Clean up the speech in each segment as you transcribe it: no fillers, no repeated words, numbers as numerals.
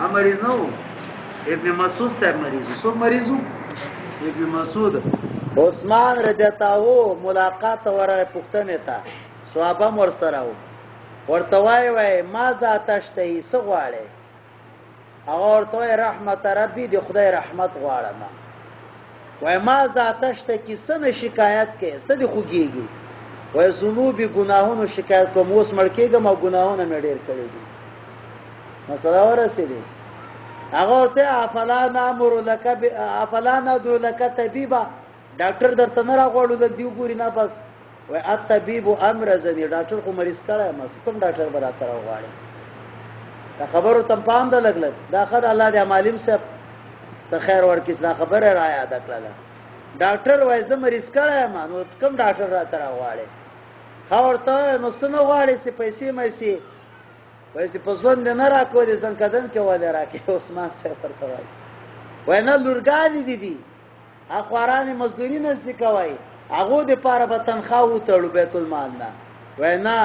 ا مریض نه وو، ابن مسعود صاحب مریض. څوک مریض وو؟ ابن مسعود. عثمان رضی الله ملاقات ورغی پوښتنې ته، صحابه هم ورسره وو. ورته وایي وایي ما ذاته شته یې څه غواړې؟ هغه ورته وایي رحمت ربي، د خدای رحمت غواړم. وایي ما ذاته شته کې څه نه شکایت کوې، څه دې خوږېږي؟ وایي ذنوبي ګناهونو شکایت کوم، اوس مړ کېږم او ګناهونه مې ډېر کړي دي. مسله ورسېدې. هغه ورته افلا نامر لک افلا ندعو لک طبيبا، ډاکټر درته نه راغواړو لږ دی وګوري نه بس. وای الطبيب امرزني، ډاکټر خو مریض کړی ما، کوم ډاکټر به راته راغواړي؟ دا خبرو تم پام ده لږ لږ. دا ښه ده، الله دې معلم صاحب ته خیر ورکړي، دا خبره را یاده کړله. ډاکټر وای زه مریض کړی یم، نو کوم ډاکټر راته راغواړي؟ ښه ورته نو څه نه غواړې چې پیسې میسې؟ وایي چې په ژوند دې نه راکولې، ځنکدن کې ولې راکې؟ عثمان صاحب ورته وایي، وایي نه لورګانې دي دي، خوارانې مزدوري نه سي کوی، هغو دپاره به تنخوا وتړو بیت المال نه. وایي نه،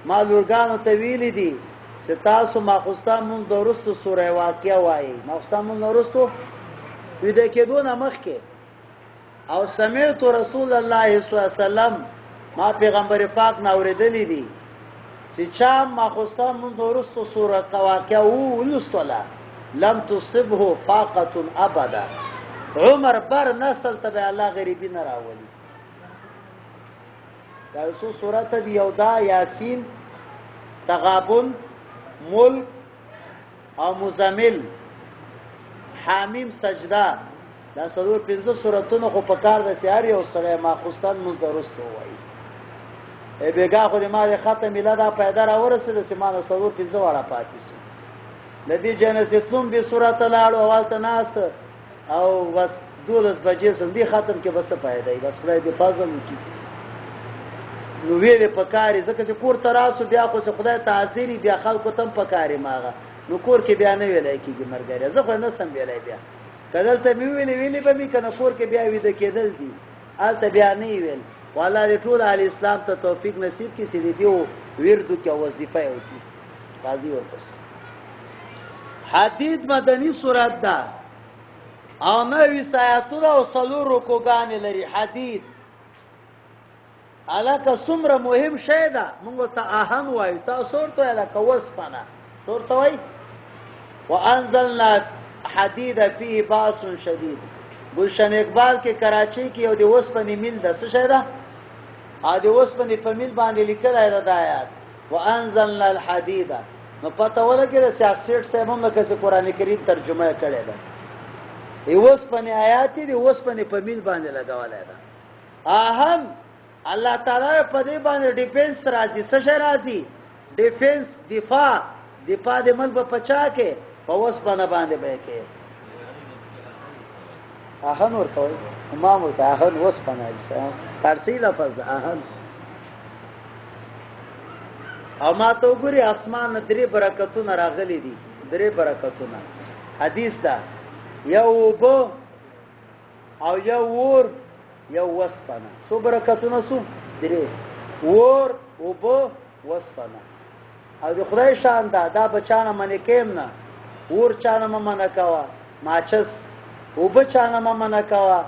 ما لورګانو ته ویلي دي چې تاسو ماخوستن مونځ نه وروسته سوره واقعه وایئ، ماخوستن مونځ نه وروسته ویده کېدو نه مخکې. او سمعت رسول الله صلی الله علیه وسلم، ما پیغمبر پاک نه اورېدلي دي چې چا ماخوستن مونځ نه وروسته سوره واقعه ولوستله لم تصبه فاقة ابدا، عمر بر نسل ته به الله غریبي نه راولي. دا څو سورته دي؟ یو دا یاسین، تغابن، ملک او مزمل، حامیم، سجده. دا څلور پنځه سورتونه خو په کار ده چې هر یو سړی ماخوستن مونځ د وروسته ووایي. ای بېګا خو دې ما د ختم ایله دا پیدا را ورسېده چې ما نه څلور پنځه واړه پاتې سو. له دې ځای نه چې تلم بې سورته لاړو او هلته ناست او بس 12 بجې سم دې ختم کې به څه پیدا وي؟ بس خدای دې فضل وکړي. نو ویلې په کار یې، ځکه چې کور ته راسو بیا خو چې خدای ته حاضر بیا خلکو ته هم په کار یې ماغه، نو کور کې بیا نه ویلی کېږي ملګری، زه خو یې نه سم ویلی. بیا که دلته مې وویلې ویلې به مې، که نه کور کې بیا ویده کېدل دي، هلته بیا نه یې ویل. خو الله دې ټول اهل اسلام ته توفیق نصیب کړي چې د دې ورد وکړي او وظیفه یې وکړي. راځي ورپسې حدید مدني صورت ده او نوي آیاتونه او څلور رکوګانې لري. حدید الکه څومره مهم شی ده، موږ ته اهم وایو، تاسو ورته وایي لکه وسپنه، څه ورته وایي؟ وانزلنا حدید فيه باس شدید. ګلشن اقبال کې کراچۍ کې یو د وسپنې میل ده، څه شی ده؟ او د وسپنې په میل باندې لیکلی ده دا آیات وانزلنا الحدید. نو پته ولګېده چې سیټ صاحب هم لکه چې قرآن کریم ترجمه یې کړې ده. د وسپنې آیات یې د وسپنې په میل باندې لګولی ده. اهم الله تعالی په دې باندې ډیفنس راځي. څه شی راځي؟ ډیفنس، دفاع. دفاع د ملک په چا کې؟ په وسپنه باندې به کې. اهن ورته وایي، ما ورته اهن وسپنه فارسي لفظ ده اهن. او ما ته وګوري اسمان نه درې برکتونه راغلي دي، درې برکتونه حدیث ده، یو اوبه او یو ور یو وسپنه. څو برکتونه سو؟ درې، ور، اوبه، وسپنه. او د خدای شان ده، دا به چانه منې کیم نه، ور چانه مه منع کوه، ماچس، اوبه چانه مه منع کوه،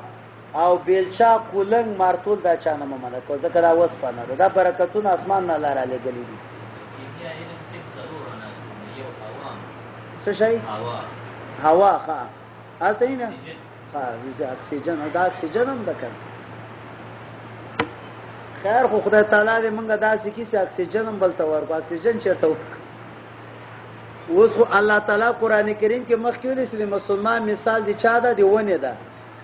او بیلچا، کولنګ، مارتول دا چانه مه منع کوه، ځکه دا وسپنه ده. دا برکتونه اسمان نه الله رالېږلي دي. څه شی؟ هوا. ښه هلته یې نه ښه اکسیجن، دا اکسیجن هم ده که خیر. خو خدای تعالی دې مونږ داسې کړي چې اکسیجن هم بل ته ورکړو. اکسیجن چېرته ورکړو؟ اوس خو الله تعالی قرآن کریم کې مخکې ویلي چې د مسلمان مثال د چا ده؟ د ونې ده.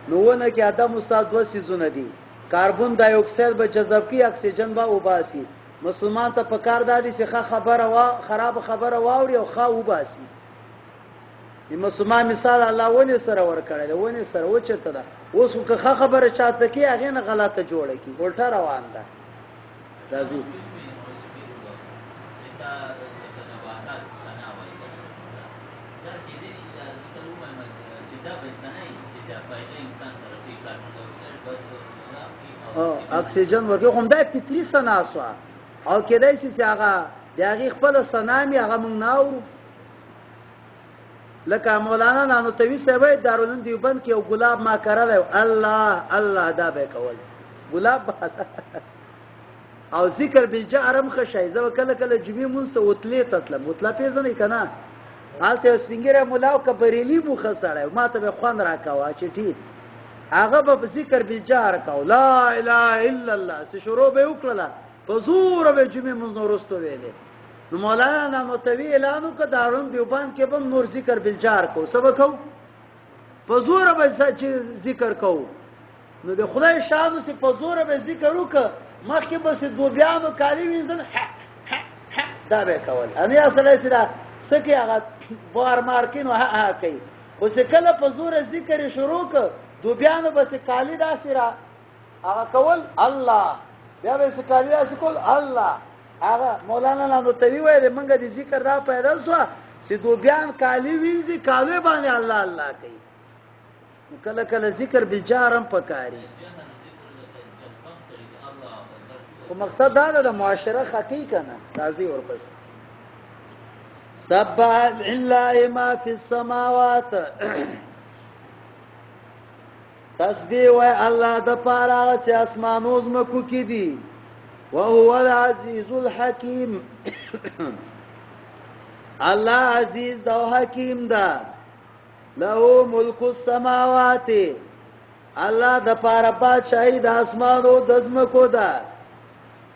نو ونه کې ادم استاد دوه څیزونه دي، کاربن ډای اکساید به جذب کړي، اکسیجن به وباسي. مسلمان ته پکار دا دي چې ښه خبره وا خرابه خبره واوري او ښه وباسي. د مسلمان مثال الله ونې سره ورکړی دی، ونې سره وچته ده. اوس خو که ښه خبره چاته کوي هغې نه غلطه جوړه کړي، الټه روان ده. راځي اکسیجن ورکوي، خو همدا فطري ثنا سوه. او کېدای شي چې هغه د هغې خپله ثنا مې هغه مونږ نه اورو. لکه مولانا نانوتوي صاحب وایي دارالعلوم دیوبند کې یو ګلاب ما کرلی الله الله دا به کول ګلاب او ذکر بالجهر هم ښه شی. زه به کله کله جمعې مونځ ته اوتلې ته تلم. اوتله پېژنئ که نه؟ هلته یو سپین ږیری ملا و، که بریلي مو ښه سړی و، ما ته به یې خوند راکاوه چې ټیک هغه به په ذکر بالجهر کاوه، لا اله الا الله، څه شروع به یې وکړله، په زوره به یې جمعې مونځ نه وروسته ویلې. نو مولانا نانوتوي اعلان وکړ، دارالعلوم دیوبند کې به هم نور ذکر بالجهر کوو. څه به کوو؟ په زوره به چې ذکر کوو. نو د خدای شان وسي، په زوره به ذکر وکړ، مخکې به سي دوبیانو کالي وینځل، دا به کول. ان یا سړی چې دا څه کوي، هغه بار مار کوي، نو ها ها کوي. خو چې کله په زوره ذکر یې شروع کړ، دوبیانو به سي کالي داسې را هغه کول، الله، بیا به سي کالي داسې کول، الله. هغه مولانا نانوتوي ویل، موږ د ذکر دا پیدا سوه چې دوبیان کالي وینځي، کالي باندې الله الله کوي. نو کله کله ذکر بالجهر هم پکاري. خو مقصد دا ده د معاشره خقي کنه. راځي ورپسې، سبح لله ما فی السماوات، تسبیح وای الله د پاره هغه چې اسمانو زمکو کې دي، وهو العزیز الحکیم، الله عزیز او حکیم ده. له ملک السماوات، الله د پاره بادشاہي د اسمانو د زمکو ده،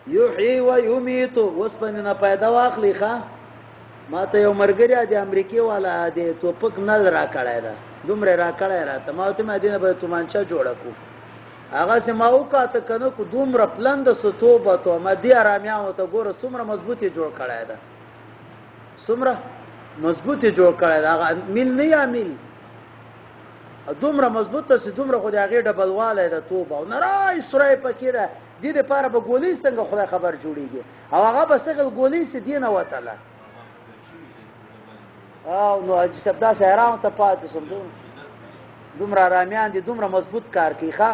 یحیی و یمیت. وسپنې نه پیدا واخلي. ښه، ما ته یو مرګری د امریکې والا د توپک نل را کړی ده، دومره را کړی راته، ما ته ما دینه به تومانچه جوړه کو. هغه سه ما وکاته کنه کو، دومره پلند ستوبه ته ما دی آرامیانو ته ګوره څومره مضبوطی جوړ کړی ده، څومره مضبوطی جوړ کړی ده. هغه میل نه یا میل دومره مضبوط ته، دومره خو د هغې ډبلوالی ده، توبه، او نرای سوری پکې ده. دې دپاره به ګولۍ څنګه خدای خبر جوړېږي، او هغه به څنګه ګولۍ سي دې نه وتله. او نو حاجي صاحب داسې حیران ته پاتې شوم، دومره ارامیان دي، دومره مضبوط کار کوي. ښه،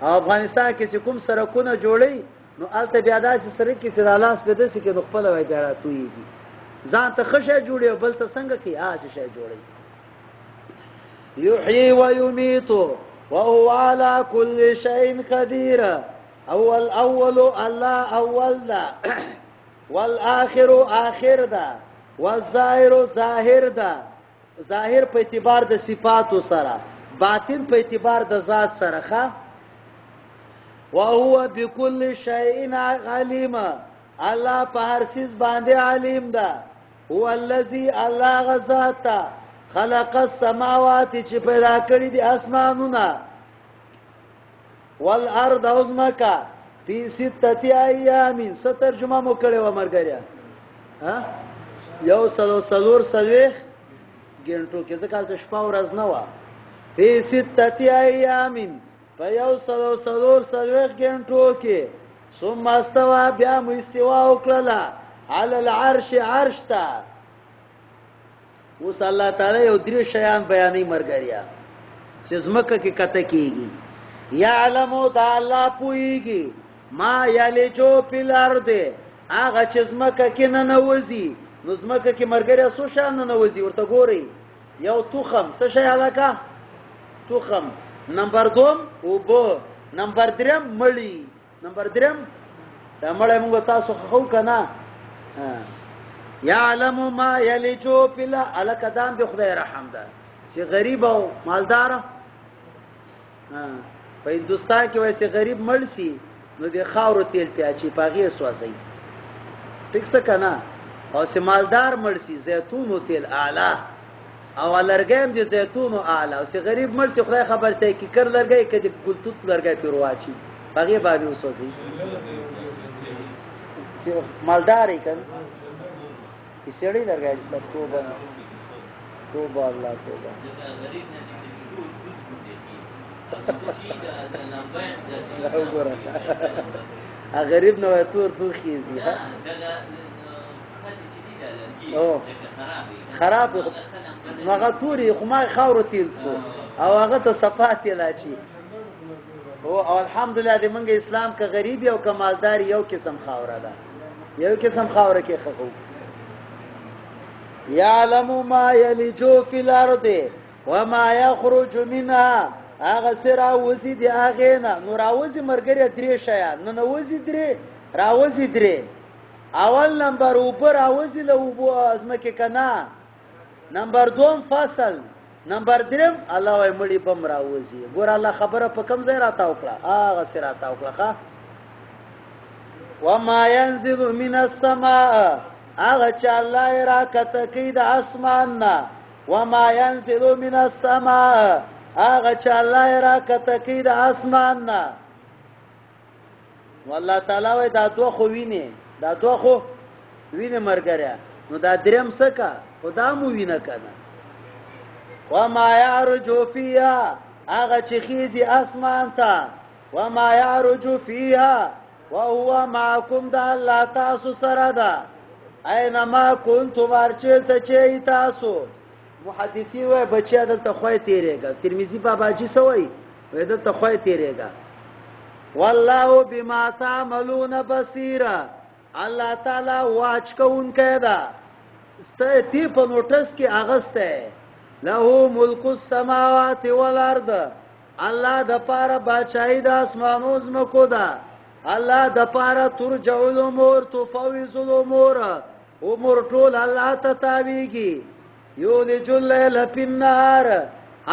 او افغانستان کې چې کوم سړکونه جوړوي، نو هلته بیا داسې سړک کې چې دا لاس پرې داسې کړي، نو خپله وایي بیا راتویېږي. ځان ته ښه شی جوړوي او بل ته څنګه کوي؟ هسې شی جوړوي. یحیی و یمیت وهو علی کل شیء قدیر. اول اول، الله اول ده، والآخر آخر ده، والظاهر ظاهر ده. ظاهر په اعتبار د صفاتو سره، باطن په اعتبار د ذات سره. ښه، وهو بكل شيء علیم، الله په هر څیز باندې علیم ده. هو الذی، الله غزاد ته، خلق السماوات، چې پیدا کړی دي اسمانونه، والارض، او ځمکه، فی سته ایام. څه ترجمه مو کړې وه مرګریا؟ ها، 144 ګنټو کې، ځکه هلته شپه ورځ نه وه. فی سته ایام، په 144 ګنټو کې، ثم استوى، بیا مو استوا وکړله، علی العرش، عرش ته. اوس الله تعالی یو درې شیان بیانوي مرګریا، چې ځمکه کې کته کیږي. یعلمو، دا الله پوهیږي، ما یلجو فی الارض، هغه چې ځمکه کې ننوځي. نو ځمکه کې مرګریا څو شیان ننوځي؟ ورته ګورئ. یو تخم، څه شی هلکه؟ تخم. نمبر دوم اوبه، نمبر دریم مړی. نمبر دریم دا مړی موږ تاسو خو که نه؟ یعلم ما یلجو فی الارض. دام د خدای رحم ده چې غریب او مالدار. په هندوستان کې وایي چې غریب مړ سي، نو د خاورو تیل پې اچي، په هغې سوځوي، ټیک څه که نه؟ او چې مالدار مړ سي، زیتونو تیل اعلی او لرګی هم د زیتونو اعلی. او چې غریب مړ سي، خدای خبر سي کیکر لرګی که د ګلتوت لرګی پرې واچي، په هغې باندې وسوځوي. مالدار یې که نه سړی لرګی سر. توبه توبه الله توبه. وګوره، غریب نو تور دود خیزي. او خراب، نو هغه توري خو ما خاورو تیل سو او هغه ته صفا تیل اچي. او الحمدلله د منګ اسلام که غریب او که مالدار یو قسم خاوره ده، یو قسم خاوره کې خخو. يعلم ما يلج في الارض وما يخرج منها، هغه سره راوځي د هغې نه. نو راوځي مرګري درې شیان، ننوځي درې، راوځي درې. اول نمبر اوبه راوځي له اوبو ځمکې که نه، نمبر دوم فصل، نمبر دریم الله وایي مړي به هم راوځي. ګوره الله خبره په کوم ځای راتاو کړه، هغسې راتاو کړه. ښه، وما ينزل من السماء، هغه چې الله یې راکته کوي د اسمان نه. وما ينزل من السماء، هغه چې الله یې راکته کوي د اسمان نه. نو الله تعالی وایي دا دوه خو وینې، دا دوه خو وینې مرګریا، نو دا دریم څه کا، خو دا مو وینه که نه. وما يعرج فيها، هغه چې خیزي اسمان ته. وما يعرج فيها وهو معكم، دا الله تاسو سره ده. اينما كنتم، هر چېرته چې تاسو. محدثین وایي بچیا دلته خوی تېرېږه، ترمذي باباجي څه وایي؟ وایي دلته خوی تېرېږه. والله بما تعملون بصیر، الله تعالی واچ کوونکی ده، سته تی په نوټس کې اغسته. له ملک السماوات والارض، الله د پاره بادشاہي د اسمانو زمکو ده. الله د پاره ترجع الامور، تفوض الامور، امور ټول الله ته تاویږي. یولج اللیل فی النهار،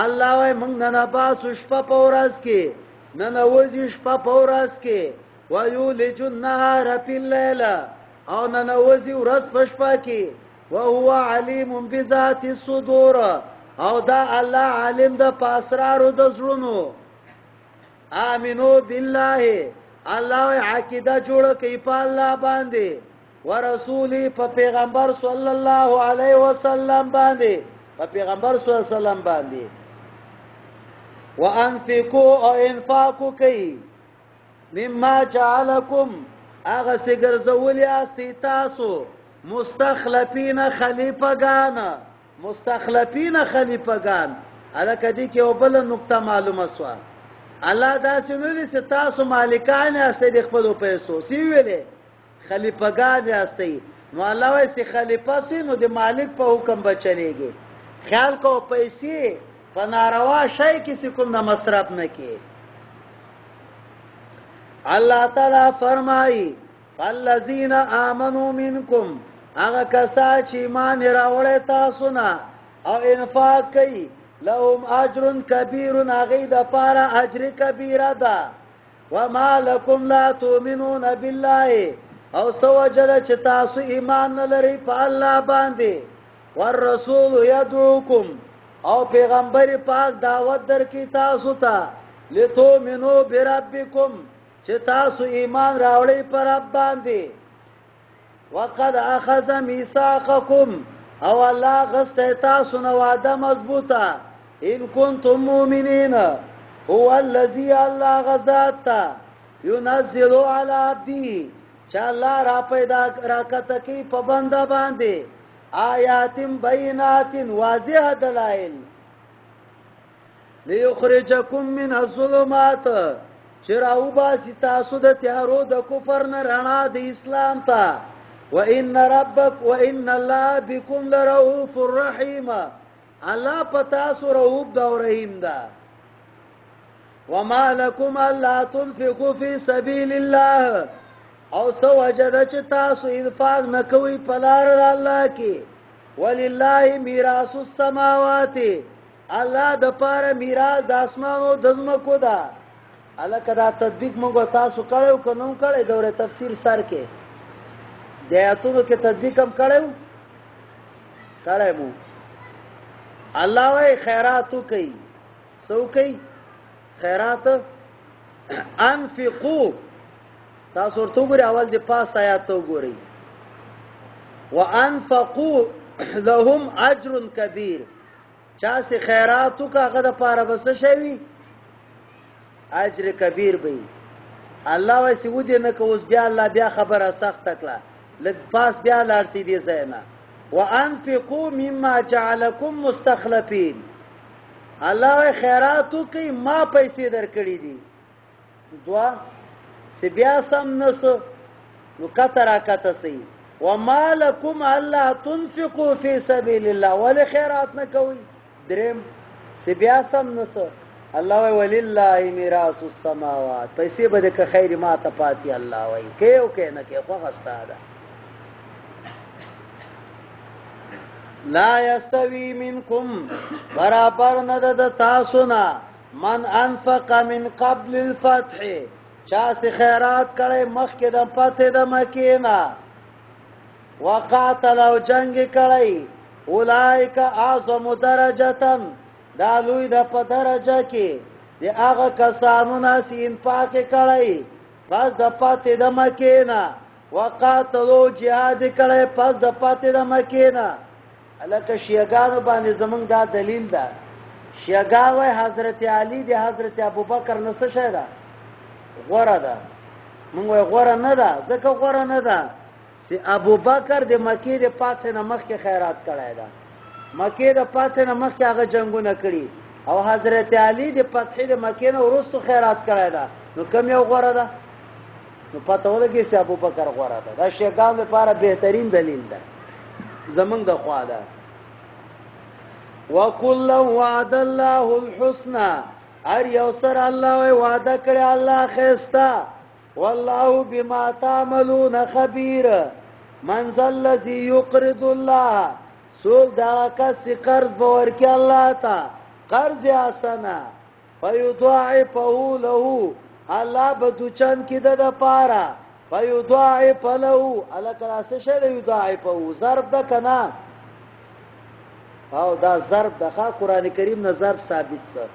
الله وای موږ نه باسو شپه په ورځ کې، ننوځي شپه په ورځ کې. ویولج النهار فی اللیل، او ننوځي ورځ په شپه کې. وهو علیم بذات الصدور، او دا الله عالم ده په اسرارو د زړونو. آمنو بالله، الله عقیده جوړه کوي په الله باندې، ورسولی، په پیغمبر صلی الله علیه وسلم باندې، په پیغمبر صلی الله علیه وسلم باندې. وانفقوا، او انفاق کوي، مما جعلکم، هغه څه ګرځولي یاستئ تاسو، مستخلفین، خلیفګان، مستخلفین، خلیفګان. هلکه دې کې یوه بله نکته معلومه سوه. الله داسې نه ویلي چې تاسو مالکان یاستئ د خپلو پیسو، څه ویلې؟ خلیفګان یاستئ. نو الله وایي چې خلیفه سي نو د مالک په حکم به چلېږي. خیال کوه پیسې په ناروا شی کې څه کوم نه مصرف نه کې. الله تعالی فرمایي فالذین آمنوا منکم، هغه کسان چې ایمان راوړی تاسو نه او انفاق کوي، لهم اجر کبیر، هغوی دپاره اجر کبیره ده. وما لکم لا تؤمنون بالله، او څه وجه ده چې تاسو ایمان نه لرئ په الله باندې؟ والرسول يدعوکم، او پیغمبر پاک دعوت درکې تاسو ته، لتؤمنو بربکم، چې تاسو ایمان راوړئ په رب باندې. وقد اخذ میثاقکم، او الله غسته تاسو نه وعده مضبوطه، ان کنتم مؤمنین. هو الذی، الله غزاد تا، ينزل علی عبده، چې الله را پیدا راکته کی په بنده باندې، آیات بینات، واضح دلائل، لیخرجکم من الظلمات، چې راوباسي تاسو د تیارو د کفر نه رڼا د اسلام ته. وان ربک وان الله بكم لرؤوف الرحیم، الله په تاسو رؤوف دا او رحیم ده. وما لكم الا تنفقوا في سبيل الله، او سو وجد چې تاسو انفاق نه کوئ په لار د الله کې. ولله میراث السماوات، الله د پاره میراث د اسمانو د ځمکو ده. الکه دا تطبیق موږ تاسو کړو که نو کړی؟ دوره تفسیر سر کې د آیاتونو کې تطبیق هم کړو، کړی مو. الله وای خیرات کوي، سو کوي خیرات، انفقو. تاسو ورته وګورئ، اول د پاس آیات ته وګورئ، وانفقوا لهم اجر کبیر. چا سي خیرات وکړه هغه د پاره به څه شی وي؟ اجر کبیر به وي. الله وایي چې ودې نه که. اوس بیا الله بیا خبره سخته کړه، لږ پاس بیا لاړ سي دې ځای نه، وانفقوا مما جعلکم مستخلفین. الله وایي خیرات وکړئ، ما پیسې درکړي دي. دوا چې بیا سم نه سو نو کته را کته سي. وما لكم الا تنفقوا في سبيل الله، ولې خیرات نه کوئ؟ دریم چې بیا سم نه سه، الله وایي ولله میراث السماوات، پیسې به د که خیر ما ته پاتې، الله وایي کې او کې نه کې، خوښه ستا ده. لا یستوی منکم، برابر نه ده د تاسو نه، من انفق من قبل الفتح، چا چې خیرات کړی مخکې د فتح د مکې نه، وقاتل او جنګ کړی، اولئک اعظم درجه، دا لوی ده په درجه کې د هغه کسانو نه چې انفاق کړی پس د فتح د مکې نه، وقاتلو جهاد کړی پس د فتح د مکې نه. هلکه شیعه ګانو باندې زمونږ دا دلیل ده، شیعه ګان وایي حضرت علی د حضرت ابوبکر نه څه شی ده؟ غوره ده. مونږ وایو غوره نه ده، ځکه غوره نه ده چې ابوبکر د مکې د فتح نه مخکې خیرات کړی ده، مکې د فتح نه مخکې هغه جنگونه کړي، او حضرت علی د فتح د مکې نه وروسته خیرات کړی ده، نو کوم یو غوره ده؟ نو پته ولګي چې ابوبکر غوره ده. دا شیعه ګانو لپاره بهترین دلیل ده زمونږ د خوا ده. وکلا وعد الله الحسنى، هر یو سره الله وی وعده کړی الله خستا، والله بما تعملون خبير. من ذا الذي يقرض الله، څوک دا کس چې قرض به ورکړي الله ته قرض حسنه، فیضاعفه له، الله به دوچن کې د پاره، فیضاعف له. الکه دا څه شی دی؟ یضاعفه ضرب ده که نه؟ او دا ضرب ده، ښه قرآن کریم نه ضرب ثابت سه،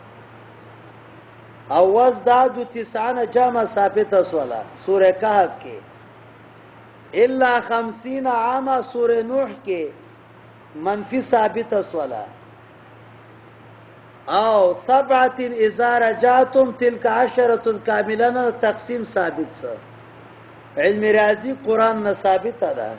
او وازدادو تسعه نه جمع ثابته سوله سوره کهف کې، الا 50 عاما سوره نوح کې منفي ثابته سوله، او سبعه اذا رجعتم تلك عشره کامله نه تقسیم ثابت سه. علم ریاضی قرآن نه ثابته ده.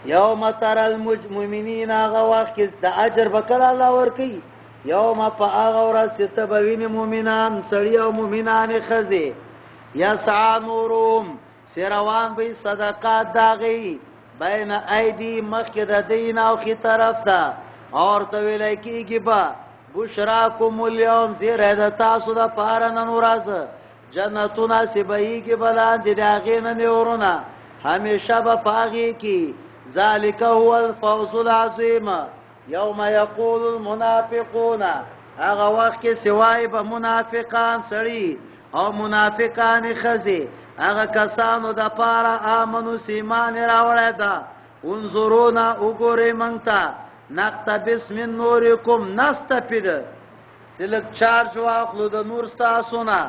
یوم تر المؤمنین، هغه وخت کې د اجر به کله الله ورکوي؟ یوم په هغه ورځ چې ته به وینې مؤمنان سړي او مؤمنانې ښځې، یسعا نورهم، چې روان به وي صدقات د هغوی، بین ایدی مخکې د دوی نه او ښي طرف ته، او ورته ویلی کېږي به بشراکم الیوم، زیری د تاسو دپاره نن ورځ، جنتونه چې بهیږي به لاندې د هغې نه نهرونه، همیشه به په هغې کې، ذلک هو الفوز العظیم. یوم یقول المنافقون، هغه وخت کې سوای به منافقان سړي او منافقان ښځې، هغه کسانو د پاره آمنو چې ایمان یې راوړی ده، انظرونا وګورئ موږ ته، نقتبس من نورکم، نستفید، چې لږ چارج واخلو د نور ستاسو نه.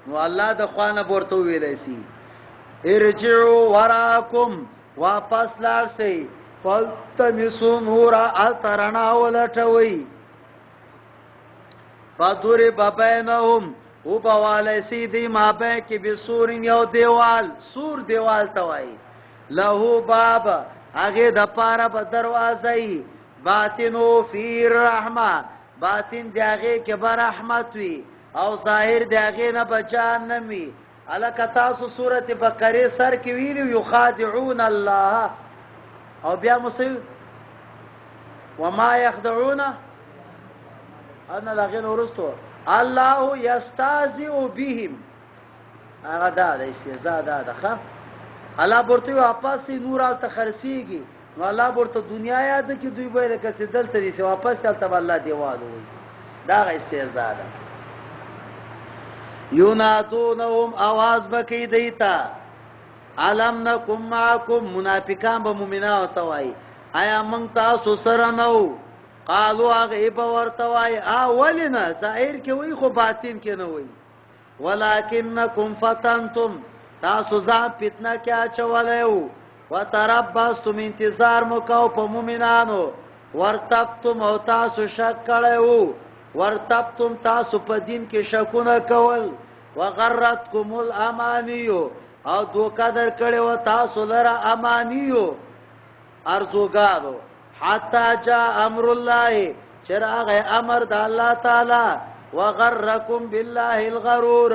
نو الله د خوا نه به ورته وویلی سي ارجعو وراکم، واپس لاړ سئ، فالتمسو نورا، هلته رڼا ولټوئ. فضرب بینهم، وبه والی سي دی مابین کې بسور یو دیوال، سور دیوال ته وایي، له باب، هغې دپاره به دروازه وي، باطنو فی الرحمه، باطن د هغې کې به رحمت وي او ظاهر د هغې نه به جهنم وي. هلکه تاسو سورت بقرې سر کې ویلي یخادعون الله، او بیا مو څه وما یخدعون ان د هغې نه وروسته الله یستهزئ بهم، هغه دا ده استهزاء دا ده. ښه الله به ورته واپس نور هلته خرڅېږي، نو الله به ورته دنیا یاده کړي، دوی به یې لکه چې دلته دي چې واپس هلته به الله دیوال ووهي، دا هغه استهزاء ده. ینادونهم، اواز به کوي دوی ته، الم نکم معکم، منافقان به مؤمنانو ته وایي آیا موږ تاسو سره نه وو؟ قالو، هغوی به ورته وایي ولې نه، ظاهر کې وایي خو باطن کې نه وایي، ولکنکم فتنتم، تاسو ځان فتنه کې اچولی وو، وتربصتم، انتظار مو کاو په مؤمنانو، ورتبتم، او تاسو شک کړی وو، ورتبتم، تاسو په دین کې شکونه کول، وغرتکم الامانیو، او دوکه درکړې وه تاسو لره امانیو ارزوګانو، حتی جاء امر الله، چې راغی امر د الله تعالی، وغرکم بالله الغرور،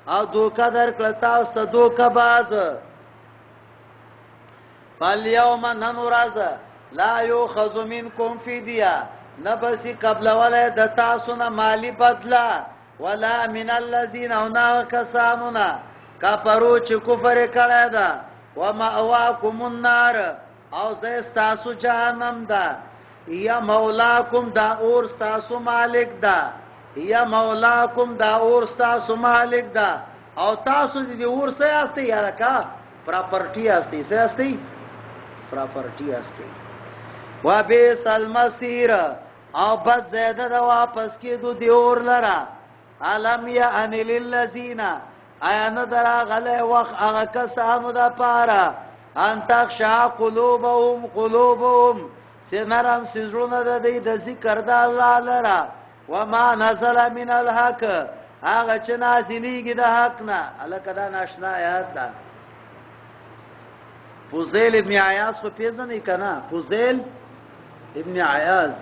او دوکه درکړه تاسو ته دوکه باز. فالیوم نن ورځ لا یؤخذ منکم فدیه، نه بسی قبلولی د تاسو نه مالی بدله، ولا من الذین او نه هغه کسانو نه کفرو چې کفر یې کړی ده، ومأواکم النار او ځای ستاسو جهنم ده. هي مولاکم دا اور ستاسو مالک ده، هي مولاکم دا اور ستاسو مالک ده، او تاسو دې اور څه یاستئ یاره کا پراپرټي یاستئ، څه یاستئ؟ پراپرټي یاستئ. وبئس المصیر او بد ځای ده د واپس کېدو دې اور لره. الم یأن للذین آیا نه ده راغلی وخت هغه کسانو دپاره ان تخشع قلوبهم قلوبهم چې نرم سي زړونه د دوی د ذکر د الله لره، وما نزل من الحق هغه چې نازلېږي د حق نه. هلکه دا ناشنا آیات ده. فضیل ابن عیاض خو پېژنئ که نه؟ فضیل ابن عیاض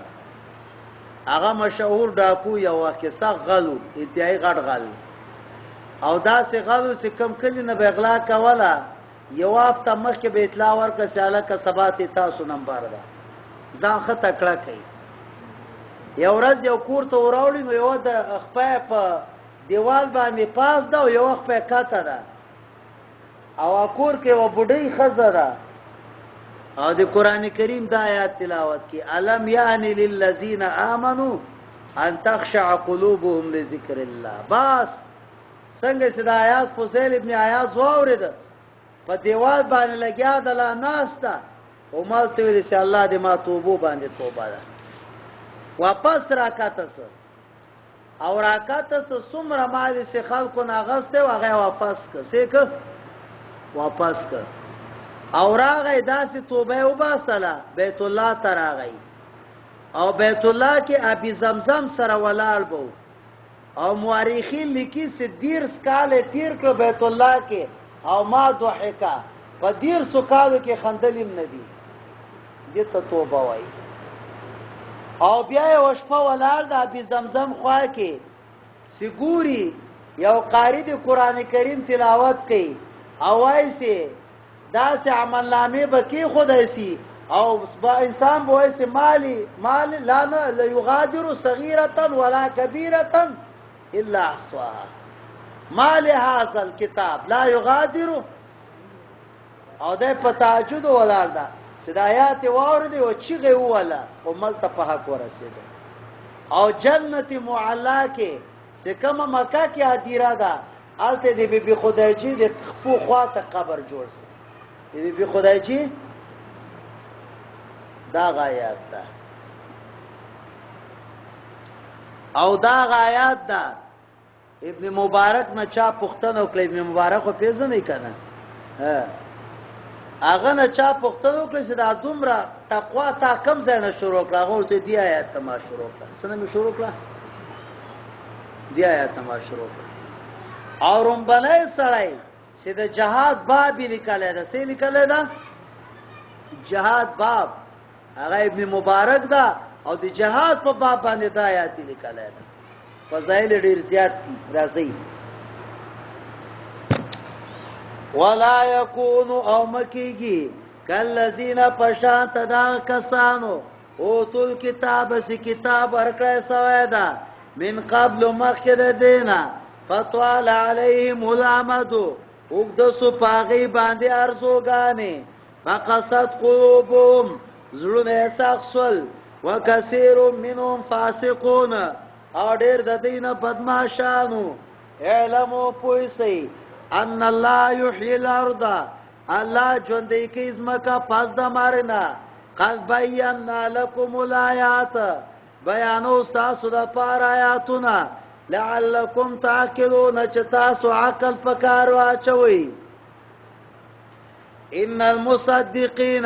هغه مشهور ډاکو یو وخت کې سخت غل و، انتهایي غټ غل، او داسې غل و چې کوم کلي نه به یې غلا کوله یوه هفته مخکې به اطلاع ورکړه چې هلکه سبا ته تاسو نمبر ده، ځان ښه تکړه کړئ. یو ورځ یو کور ته وراوړي نو یوه د خپه په دیوال باندې پاس ده او یوه خپه کته ده، او کور کې یوه بوډۍ ښځه ده او د قرآن کریم دا آیات تلاوت کی، الم یعنی للذین آمنو ان تخشع قلوبهم لذکر الله. بس څنګه چې دا آیات فضیل ابن عیاض واورېده په دیوال باندې لګیا ده لا ناسته او مال ته ویل چې الله دې ما توبو باندې توبه ده. واپس راکاته سه او راکاته سه، څومره مال یې چې خلکو نه اخیستی و هغه یې واپس که، څه یې که؟ واپس که. او راغی داسې توبه یې وباسله، بیت الله ته راغی او بیت الله کې ابي زمزم سره ولاړ به، او مورخین لیکي چې 30 کاله یې تېر کړ بیت الله کې او ما ضحکه، په 30 کالو کې خندل هم نه دي. دې ته توبه وایي. او بیا یوه شپه ولاړ د ابي زمزم خوا کې چې ګوري یو قاري د قرآن کریم تلاوت کوي او وایي چې داسې عملنامې به کېښودی سي او انسان به وایي چې مالي مال لا نه لا یغادر صغیرة ولا کبیرة الا احصاها، ما لهذا الكتاب لا یغادر. او دی په تهجد ولاړ ده چې د آیات یې واورېدې او چیغه یې ووهله خو ملته په حق ورسېده. او جنت معلا کې چې کومه مکه کې هدیره ده هلته د بي بي خدایجې د خپو خوا ته قبر جوړ سي. د بي بي خدایجې دا غایات ده او دا غایات ده. ابن مبارک نه چا پوښتنه وکړه، ابن مبارک خو پېژنئ که نه؟ هغه نه چا پوښتنه وکړه چې دا دومره تقوا تا کوم ځای نه شروع کړه؟ هغه ورته دې آیات ته ما شروع کړه. څه نه مې شروع کړه؟ دې آیات ته ما شروع کړه. او رومبنی سړی چې د جهاد باب یې لیکلی ده، څه یې لیکلی ده؟ جهاد باب. هغه ابن مبارک ده او د جهاد په باب باندې دا آیات یې لیکلی ده. فضایل ډیر زیات دي. راځي ولا یکون او مکیږي کلذین پشان تدا کسانو اوتل کتاب سی کتاب ورکړی سوی ده من قبل مخکې د دینا فطال علیهم الامد اوږده سو په هغې باندې ارزوګانې فقست قلوبهم زړونه یې سخت سول وکثیر منهم فاسقون او ډېر د دوی نه بدمعاشانو. اعلمو پوه سئ ان الله یحیی الارض الله ژوندۍ کوي ځمکه پس د مرګ نه. قد بینا لکم الآیات بیانو ستاسو دپاره آیاتونه لعلکم تعقلون چې تاسو عقل په کار واچوئ. ان المصدقین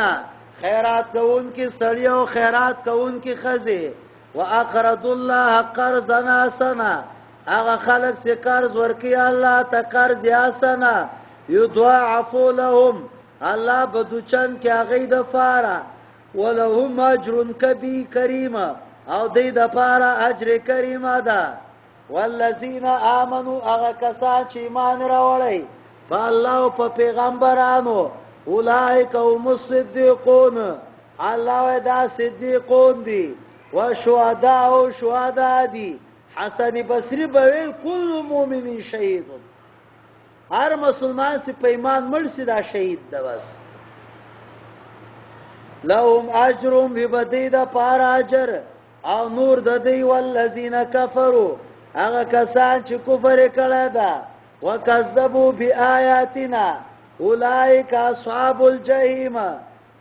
خیرات کوونکي سړي او خیرات کوونکي ښځې واقرضوا الله قرضا حسنا هغه خلک چې قرض ورکوي الله ته قرض حسنا یضاعف لهم الله به دوچن کې هغوی دپاره ولهم اجر کبیر کریم او دوی دپاره اجر کریمه ده. والذین آمنو، هغه کسان چې ایمان راوړی په الله او په پیغمبرانو، اولئک هم الصدیقون، الله وایي دا صدیقون دي، وشهداء او شهدا دي. حسن بصری به ویل کل مؤمن شهید، هر مسلمان چې په ایمان مړ سي دا شهید ده بس. لهم اجر ببدی د پار اجر او نور د دی. والذین کفروا، هغه کسان چې کفر کړی ده، وکذبوا بیااتنا اولئک اصحاب الجحیم،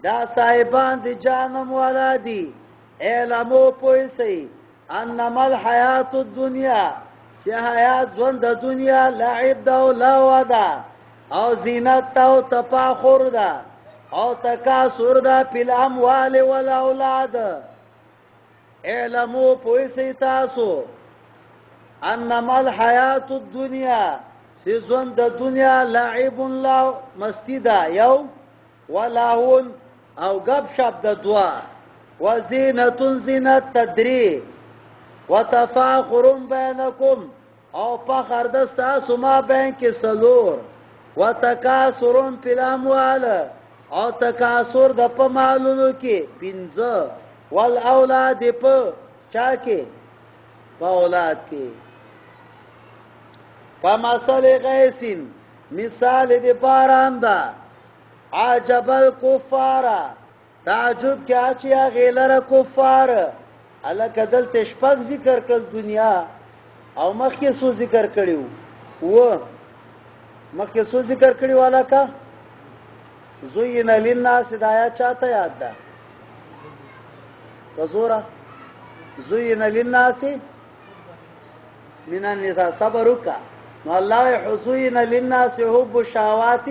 دا صاحبان د جهنم والا دي. اعلموا، پوه سئ، انما الحیات الدنیا، چې حیات ژوند د دنیا لعب ده او لهو ده او زینت او تفاخر ده او تکاثر ده فی الاموال والاولاد. اعلموا، پوه سئ تاسو، انما الحیات الدنیا، چې ژوند د دنیا لعب لا مستی ده یو، ولهو او غب شپ د دوا، وزینت زینت تدری، وتفاخر بینکم او فخر د ستاسو ما بین کې سلور، وتکاثر فی الاموال او تکاثر د په مالونو کې پنځه، والاولاد په چا کې؟ په اولاد کې. کمثل غیث، مثال د باران ده، اعجب الکفار، تعجب کې اچي هغې لره کفار. هلکه دلته شپږ ذکر کړل دنیا، او مخکې څو ذکر کړي وو؟ مخکې څو ذکر کړي وو؟ هلکه زین للناس، دا آیات چاته یاد ده؟ په زوره. زین للناس من النساء، صبر وکړه. نو الله زین للناس حب الشهوات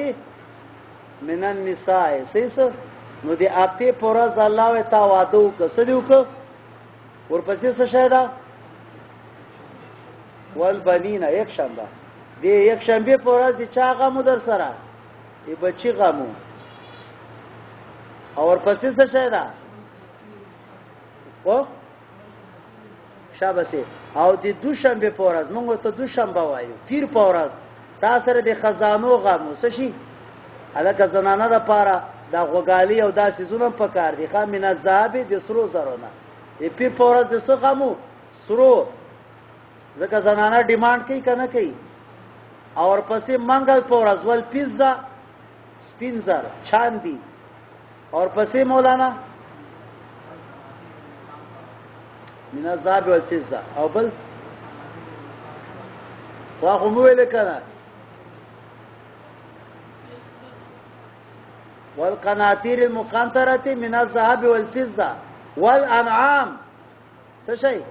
من النساء، صحیح څه؟ نو د اپې پر ورځ الله وی تا واده وکړه، څه دې وکړه؟ ورپسې څه شی ده؟ والبنین. یکشنبه، د یکشنبې په ورځ د چا غمو در سره؟ د بچي غمو. او ورپسې څه شی ده؟ او شابسه. او د دوشنبه په ورځ، موږ ته دوشنبه وایو، پیر په ورځ تا سره د خزانو غمو څه شي؟ هلکه زنانه د پاره دا غوګالي او دا سیزونه په کار دي. ښه، من الذهب، د سرو زرو نه. د پیر په ورځ د څه غمو؟ سرو، ځکه زنانه ډیمانډ کوي که نه کوي؟ او ورپسې منګل په ورځ والفضه، سپین زر، چاندي. او ورپسې مولانا من الذهب والفضه او بل خو مو ویل کنه، والقناطير المقنطرة من الذهب والفضة والأنعام، څه شي؟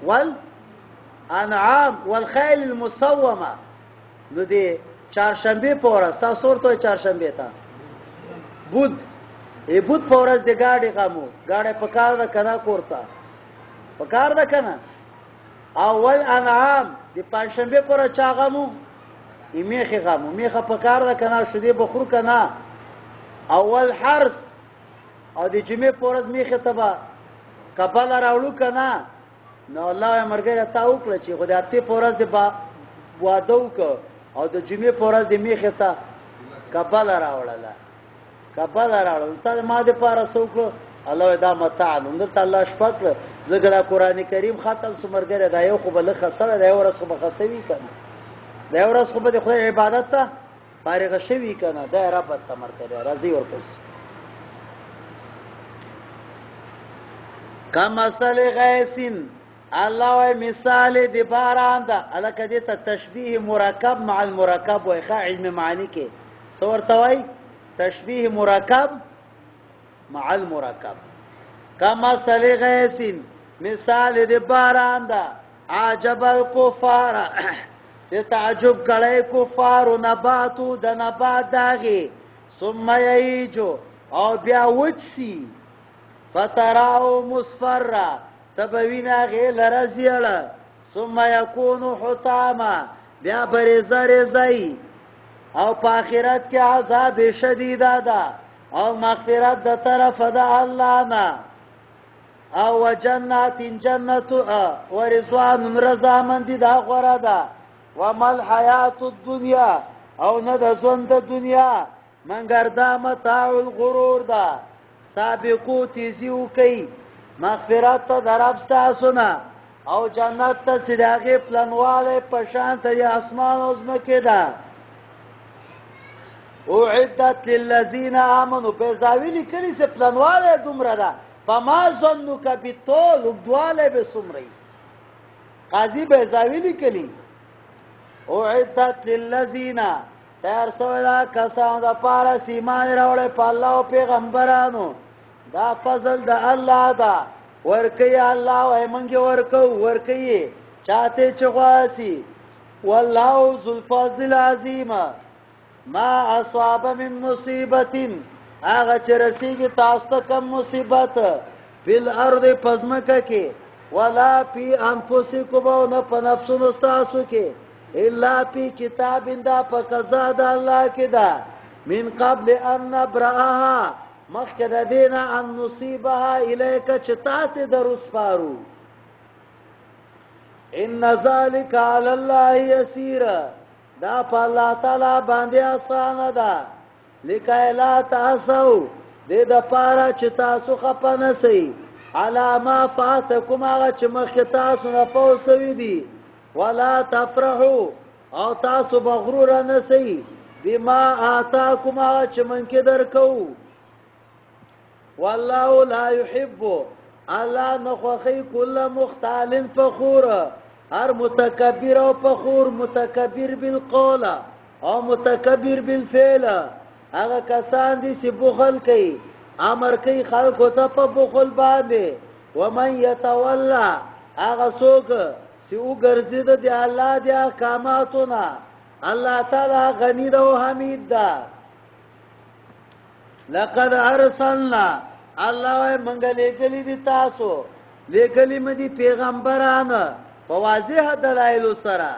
والأنعام والخيل المسومة. نو دی چهارشنبه په ورځ تاسو ورته چهارشنبه ته بود ای بود په ورځ د گاډي غمو، گاډي په کار ده کنه؟ کورته په کار ده کنه؟ اول انعام. د پنځشنبه پر چا غمو؟ میخه غمو، میخه په کار ده کنه؟ شودې بخور کنه؟ اول حرس. او د جمعې په ورځ میخه ته به کبل راوړو کنه؟ نو الله یې مرګره تا وکړه چې خو د هفتې په ورځ د واده وکړه او د جمعې په ورځ د میخه ته کبل راوړله، کبل راوړل، ته ما د پاره څه وکړو؟ الله دا متاع. نو دلته الله شپه کړه، ځکه دا قرآن کریم ختم سو مرګره، دا یو خو به لږ خسره، دا یو ورځ خو به خسوي که نه؟ دا یو ورځ خو به د خدای عبادت ته فارغ شوي که نه؟ دا رب ته مرګره راځي. ورپسې کمثل غیث، الله وای مثال د باران ده. الکه دې ته تشبیه مرکب مع المرکب وای. ښه، علم معنی کې څه ورته وای؟ تشبیه مرکب مع المرکب. کمثل غیث، مثال د باران ده، اعجب الکفار، چې تعجب کړی کفار، نباتو، د نبات داغي، ثم یهیجو، او بیا وچ سی، فتراه مصفرا، ته به وینې هغې لره زیړه، ثم یکون حطاما، بیا به ریزه ریزه او په آخرت کې عذاب شدیده ده او مغفرت د طرفه د الله نه. او وجنات جنت ورضوان رضامندي دا غوره ده. وما الحیات الدنیا او نه د ژوند د دنیا منګر دا متاع الغرور ده. سابقو تیزی وکئ مغفرت ته د رب ستاسو نه او جنت ته چې د هغې پلنوالی په شان ته د اسمان او ځمکې ده. اعدت للذین آمنو بیضاوي لیکلي چې پلنوالی دومره ده، فما ظنک بالطول اوږدوالی به څومره وي؟ قاضي بیضاوي لیکلي اعدت للذین تیار سوی دا کسانو د پاره چې ایمان یې راوړی په الله او پیغمبرانو. دا فضل د الله ده، ورکوي الله وایي موږ یې ورکوو، ورکوي چاته چې غواړي. والله ذو الفضل العظیم. ما اصاب من مصیبت، هغه چې رسیږي تاسو ته کوم مصیبت، فی الارض په ځمکه کې، ولا فی انفسکم او نه په نفسونو ستاسو کې، الا فی کتاب دا په قضا د الله کې ده، من قبل ان نبرأها مخکې د دې نه ان نصیبها الیک چې تا ته دروسپارو. ان ذلک علی الله یسیر، دا په الله تعالی باندې اسانه ده. لکه لا تاسو دې د پاره چې تاسو خپه نه سئ علی ما فاتکم هغه چې مخکې تاسو نه فوت سوي دي، ولا تفرحو او تاسو مغرور نه سئ بما آتاکم هغه چې منکې درکو. والله لا يحب الله نه خوښي کل مختال فخور، هر متکبر او فخور، متکبر بالقول او متکبر بالفعل. هغه کسان دي چې بخل کوي، امر کوي خلکو ته په بخل باندې. ومن يتولى هغه څوک چې وګرځي د الله د احکاماتو نه، الله تعالی غني ده او حمید ده. لقد ارسلنا الله وای مونږ لیکلی دي تاسو، لیکلی مې دي پیغمبران په واضح دلایل سره.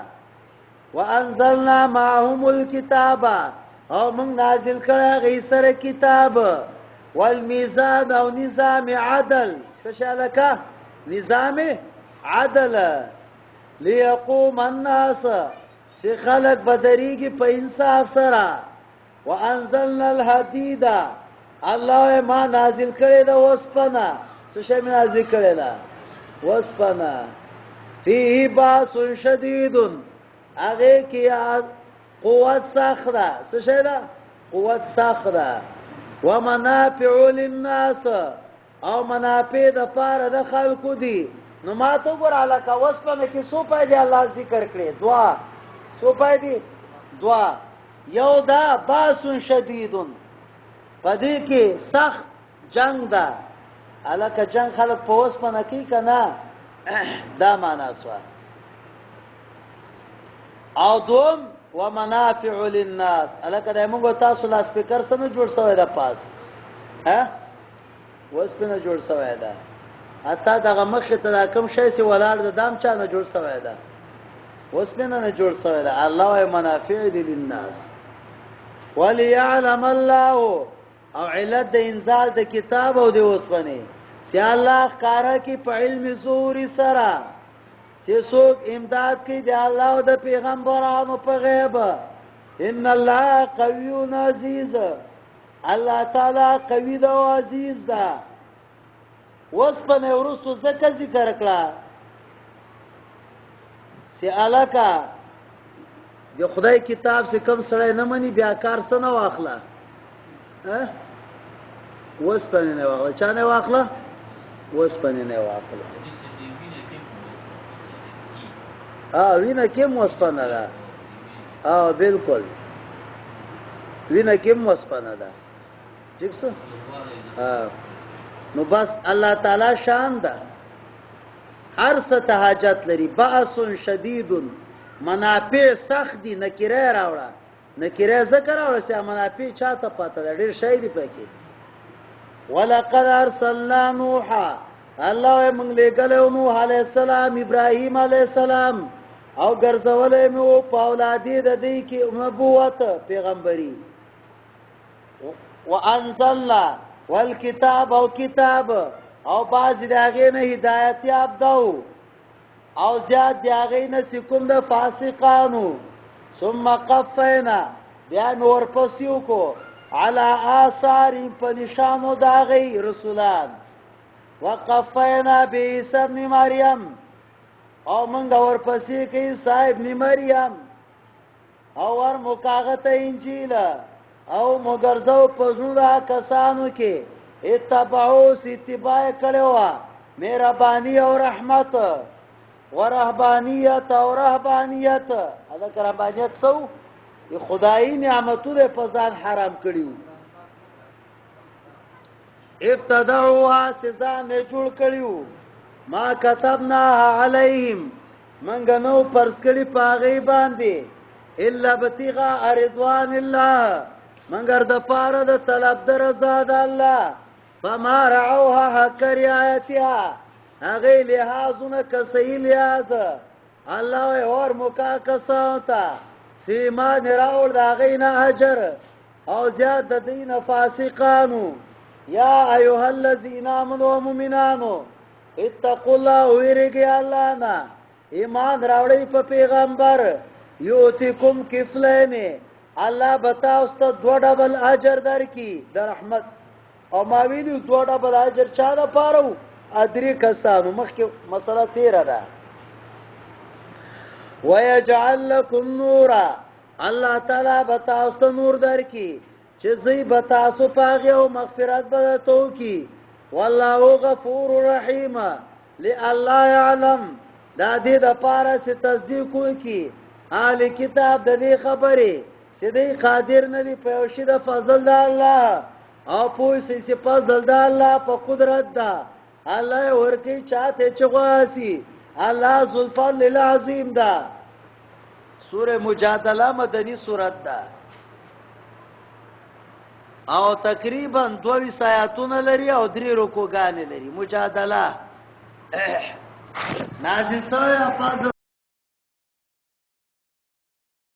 وانزلنا معهم الكتاب او مونږ نازل کړی هغې سره کتاب، والمیزان او نظام عدل. څه شی لکه نظام عدل؟ لیقوم الناس چې خلک به درېږي په انصاف سره. وانزلنا الحديد الله ما نازل کړی دا وسپنه. څه شی مې نازل کړی دا وسپنه؟ فيه باس شدید، هغه کې قوت سخت ده. څه شی ده؟ قوت سخت ده. ومنافع للناس او منافع د پاره د خلکو دي. نو ما ته وګوره لکه وسپنه کې څو فایدې الله ذکر کړې؟ دوا. څو فایدې؟ دوا. یو دا باس شدید، په دې کې سخت جنگ ده. الکه جنگ خلک په وسپنه کوي که نه؟ دا معنا سوه. او دوم ومنافع للناس، الکه دا موږ تاسو لاس سپیکر سره جوړ سوی ده پاس ها وسپنه جوړ سوی ده. حتی دغه مخې ته دا کوم شی چې ولاړ ده دام چا نه جوړ سوی ده؟ وسپنه نه جوړ سوی ده. الله وایي منافع دي للناس. وليعلم الله او علت د انزال د کتاب او د وسپنې چې الله ښکاره کی په علم زوري سره چې څوک امداد کوي د الله او د پیغمبرانو په غیب. ان الله قوی عزیز، الله تعالی قوی ده او عزیز ده. وسپنه وروسته ځکه ذکر کړه چې الکه د خدای کتاب چې کم سړی نه مني بیا کار څه نه واخله، وسپنه نه واخله. چا نه واخله؟ وسپنه نه واخله. وینه کې وسپنه ده. بالکل وینه کې وسپنه ده. ټیک څه؟ نو بس الله تعالی شان ده، هر څه ته حاجت لري. بأس شدید، منافع سخت دي. نکره راوړه، نکره ذکر راوړه چې منافع چاته پته ده، ډېر شی دی پکې. ولقد ارسلنا نوحا، الله یې موږ لېږلی و نوح علیه السلام، ابراهیم علیه السلام، او ګرځولی مې و په اولادې د دوی کې نبوت پیغمبري. وانزلنا والکتاب او کتاب او بعضې د هغې نه هدایت یافته وو او زیات د هغې نه چې کوم د فاسقانو. ثم قفینا، بیا مې ورپسې وکړو علی آثارهم، په نشانو د هغې رسولان. وقفینا بعیسی ابن مریم، او موږ ورپسې کې عیسی ابن مریم، او ور مو کاغه ته انجیل، او مو ګرځاو په زړونو کسانو کې اتبعو، اتباع کړو مهرباني او رحمت ورهبانیت او رهبانیت. دا رهبانیت څه؟ خدایي نعمتونه په ځان حرام کړیو. ابتدعوها، سزا نه جوړ کړیو. ما كتبنا عليهم، منګ نو پرس کړي پاغي باندې، الا ابتغاء رضوان الله، منګر د پاره د طلب د رضا د الله. فما رعوها حق رعایتها، هغه لحاظونه کسي لحاظ. الله اور موقع کسان ته سیما نراول د هغې نه اجر، او زیات د دین فاسقانو. یا ایها الذین آمنوا، مؤمنانو، اتقوا الله، ویریږئ الله نه، ایمان راوړئ په پیغمبر. یؤتکم کفلین، الله به تاسو ته دوه ډبل اجر درکړي د رحمت. او ما ویلو دوه ډبل اجر چا د پاره وو؟ ادري کسانو، مخکې مسله تیره ده. ويجعل لكم نورا، الله تعالی به تاسو ته نور درکړي چې زی به تاسو پاغه، او مغفرت به تو کی. والله غفور رحیم. لالا يعلم، دا دې د پاره چې تصدیق وکي اهل کتاب د دې خبرې چې دی قادر نه دی په یو شي د فضل د الله، او پوه سي چې فضل د الله په قدرت ده، الله ورکی چاته چې غواسي، الله ذو الفضل العظیم ده. سوره مجادله مدني سورت ده او تقریبا 22 آیاتونه لري او درې رکوګانې لري. مجادله نازل سوی په